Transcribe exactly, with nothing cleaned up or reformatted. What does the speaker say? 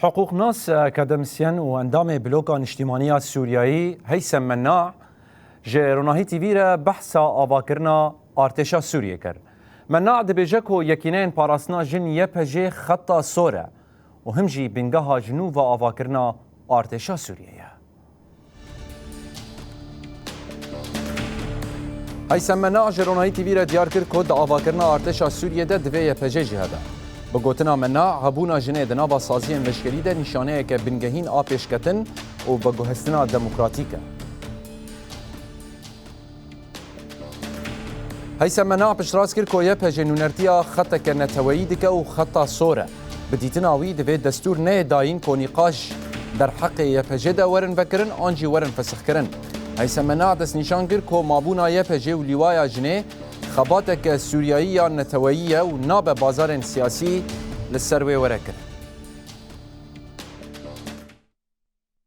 Hiqûqnas, akademisyen û endamê Bloka Niştîmaniya Sûriyeyî Heysem Menae ji Ronahî T V re behsa avakirina artêşa Sûriyê kir. Menae dibêje ku Yekîneyên Parastina Jin Y P J xeta sor e û him jî bingeha ji nû ve avakirina artêşa Sûriyê ye. Heysem Menae ji Ronahî T V re diyar kir ku di avakirina artêşa Sûriyê de divê Y P J jî hebe. Bi gotina Menae, hebûna jinê di nava saziyên leşkerî de nîşaneyeke bingehîn a pêşketin û veguhestina demokratîk e. Heysem Menae piştrast kir ku Y P J nûnertiya xeteke neteweyî dike û xeta sor e. Bi dîtina wî, divê destûr neyê dayîn ku nîqaş derheqê Y P J de werin vekirin an jî werin fesixkirin. Heysem Menae destnîşan kir ku mabûna Y P J û Lîwaya Jinê xebateke Sûriyayî ya neteweyî ye û nabe bazarên siyasî li ser wê were kirin.